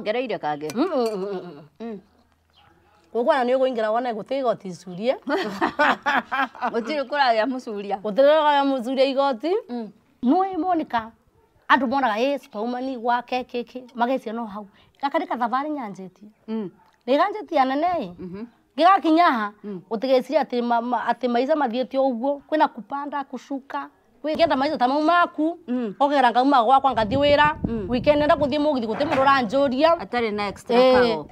Wongereire kangĩ. Gũkwana nĩ ũkũingĩra wone gũtĩ igoti icurie. Gũtirĩ kũragĩa mũcuria. Gũtirĩ kũragĩa mũcuria igoti. Nĩ Monica andũ monaga ĩ superwoman gwake kĩkĩ magecia no hau. Gaka nĩ kathabarĩ nyanjĩtie. Nĩganjĩtie nene ĩ. Gĩgakinya ha ũtigeciria atĩ atĩ maica mathiĩte ũguo, kwĩna kupanda kushuka. Kwĩgenda maica ta mau maku ũkegera ngauma gwakwa ngathiĩ wĩra weekend nenda gũthiĩ mũgithi gũtĩ mũndũ ũranjũria. Atarĩ na extra cargo.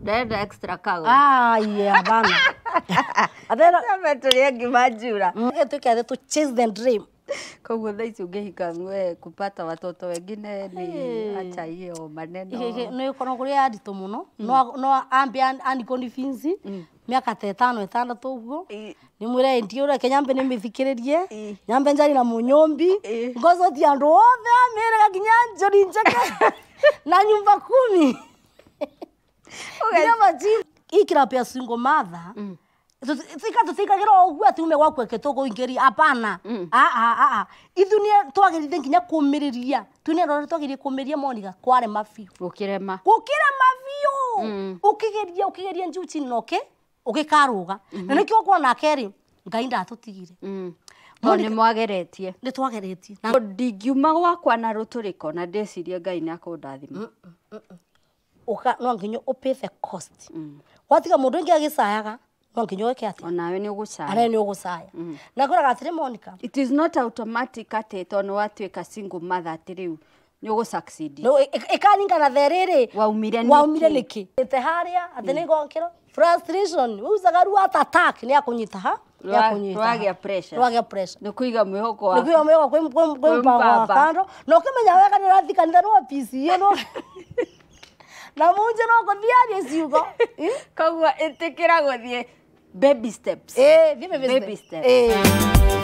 Ndarenda extra cargo. Ai hapana. Athera Sasa tũrĩe ngima njura. Tuke atĩ to chase the dream. Koguo thaa ici ũngĩhika we kupata watoto wengine ni acha hiyo maneno. Nĩ ũkorwo kũrĩ aritũ mũno no ambe aniconvince mĩaka ta ĩtano ĩtandatũ ũguo nĩmwĩre ndiũreke nyambe nĩmĩthikĩrĩrie nyambe njari na mũnyũmbi ngocotie andũ othe a mĩhĩrĩga nginya njũri njeke na nyumba kumi nginya machifu. Hii club ya single mother tika tũtikagira o ũguo atĩ ume gwaku eke tũkũingĩria hapana. Ithuĩ nĩ twagĩrĩire nginya kũmĩrĩria tu nĩ andũ arĩa twagĩrĩire kũmĩrĩria Monica kwarema biũ. Gũkĩrema. Gũkĩrema biũ. Ũkĩgeria ũkĩgeria njuu chini na ũgĩkarũga. Na nĩkĩo ũkuona kerĩ Ngai ndatũtigire. No nĩ mwageretie. Nĩ twageretie. Ndingiuma gwakwa na rũtũrĩko na ndĩcirie Ngai nĩ akũndathima. Ũka no nginya ũ pay the cost. Watiga mũndũ ũngĩ agĩcayaga no nginya wĩke atĩa? Onawe nĩ ũgũcaya. Anawe nĩ ũgũcaya. Na ngwĩraga atĩrĩ Monica. It is not automatic atĩ tondũ watuĩka single mother atĩ rĩu nĩ ũgũ succeed. No ĩkaringana the rĩrĩ. Waumire nĩkĩ? Waumire nĩkĩ? Ĩte harĩa atĩ nĩ ngokĩra. Frustration, uzaga ruo at attack nĩ akũnyita ha? Rwagĩa pressure. Rwagĩa pressure. Nĩ kũiga mwĩhoko waku. Nĩ kũiga mwĩhoko kwĩ mpango wa kando. Na ũkĩmenya wega nĩ ũrathiĩ kanitha no PCA no. Na munje no gũthiĩ arie ciugo. Koguo ĩtĩkĩra gũthiĩ baby steps. Thiĩ baby Baby steps. steps.